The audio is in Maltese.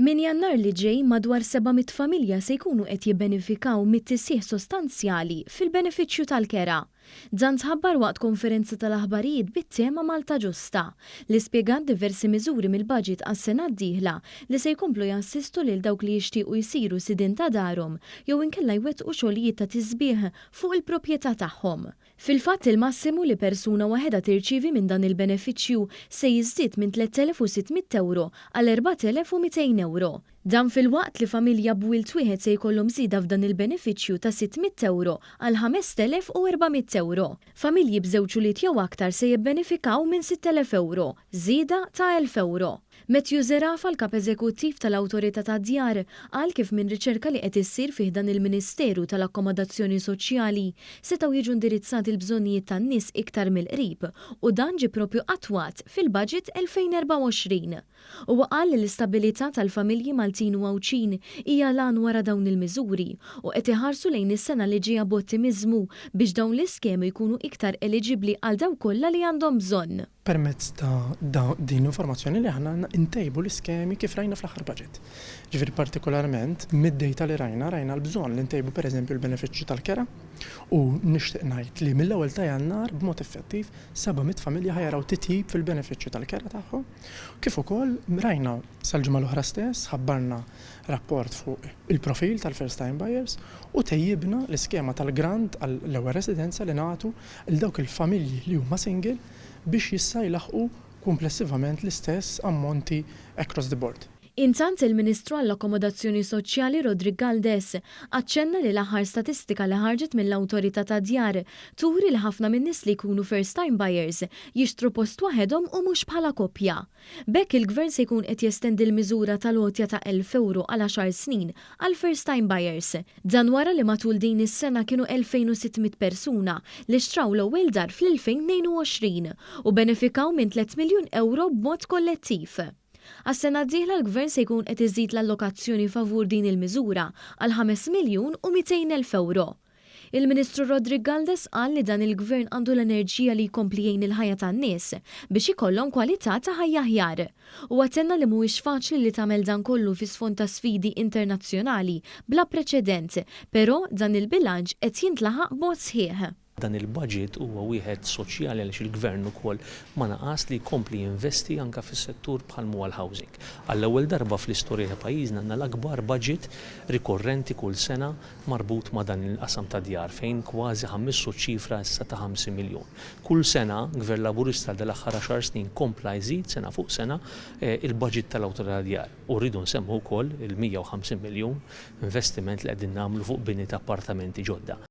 Minn Jannar li ġej madwar 700 familja se jkunu qed jibbenefikaw mit-tisħiħ sostanzjali fil-benefiċċju tal-kera. Dan tħabbar waqt konferenza tal-aħbarijiet bit-tema Malta Ġusta, li spjegat diversi miżuri mill-budget għas-sena d-dieħla li se jkomplu jassistu lil dawk li jixtiequ jsiru sidien ta' darhom jew inkella jwettqu xogħlijiet ta' tisbiħ fuq il-proprjetà tagħhom. Fil-fatt, il-massimu li persuna waħedha tirċievi minn dan il-benefiċċju se jiżdied minn €3,600 għal €4,200. Dan filwaqt li familja b'wild wieħed se jkollhom żieda f'dan il-benefiċċju ta' €600 għal €5,400. Familji b'żewġ ulied jew aktar se jibbenefikaw minn €6,000, żieda ta' €1,000. Matthew Zerafa, l-Kap Eżekuttiv tal-Awtorità tad-Djar, qal kif minn riċerka li qed issir fi ħdan il-Ministeru tal-Akkomodazzjoni Soċjali setgħu jiġu indirizzati l-bżonnijiet tan-nies iktar mill-qrib u dan ġie propju attwat fil-Budget 2024. Huwa qal li l-istabilità tal-familji Maltin u Għawdxin hija l-għan wara dawn il-miżuri u qed iħarsu lejn is-sena li ġejja b'ottimiżmu biex dawn l-iskemi jkunu iktar eliġibbli għal dawk kollha li għandhom bżonn. Permezz ta' din l-informazzjoni li aħna għandna ntejbu l-iskemi kif rajna fl-aħħar budget. Ġifieri partikolarment mid-data li rajna, rajna l-bżonn li ntejbu pereżempju l-benefiċċju tal-kera u nixtieq ngħid li mill-ewwel ta' Jannar b'mod effettiv 700 familja ħa jaraw titjib fil-benefiċċju tal-kera tagħhom. Kif ukoll rajna sal-ġimgħa l-oħra stess ħabbarna rapport fuq il-profil tal-first time buyers u tejjibna l-iskema tal-grant għall-ewwel residenza li nagħtu lil dawk il-familji li huma single biex issa jlaħħqu komplessivament l-istess ammonti across the board. Intant, il-Ministru għall-Akkomodazzjoni Soċjali Roderick Galdes aċċenna li l-aħħar statistika li ħarġet mill-Awtorità tad-Djar turi li ħafna min-nies li jkunu first time buyers jixtru post waħedhom u mhux bħala koppja. B'hekk il-Gvern se jkun qed jestendi l-miżura tal-għotja ta' 1000 euro għal 10 snin għal first time buyers. Dan wara li matul din is-sena kienu 2600 persuna li xtraw l-ewwel dar fl-2022 u benefikaw minn 3 miljun euro b'mod kollettiv. Għas-sena d-dieħla l-Gvern se jkun qed iżid l-allokazzjoni favur din il-miżura għal 5 miljun u 200 elf euro. Il-Ministru Roderick Galdes qal li dan il-Gvern għandu l-enerġija li jkompli jgħin il-ħajja tan-nies biex ikollhom kwalità ta' ħajja aħjar. U tenna li mhuwiex faċli li tagħmel dan kollu fi sfond ta' sfidi internazzjonali bla preċedent, però dan il-bilanċ qed jintlaħaq b'mod sħiħ. Dan il-budget huwa wieħed soċjali għaliex il-gvern ukoll ma naqas li jkompli jinvesti anka fis-settur bħal huwa l-housing. Għall-ewwel darba fl-istorja ta' pajjiżna għandna l-akbar budget rikorrenti kull sena marbut ma' dan il-qasam ta' djar, fejn kważi ħa mmissu ċifra issa ta' 50 miljun. Kull sena, Gvern Laburista dal-aħħar 10 snin kompla jżid sena fuq sena il-budget tal-Awtorità Djar. U rridu nsemmu wkoll il-150 miljun investiment li qegħdin nagħmlu fuq bini ta' appartamenti ġodda.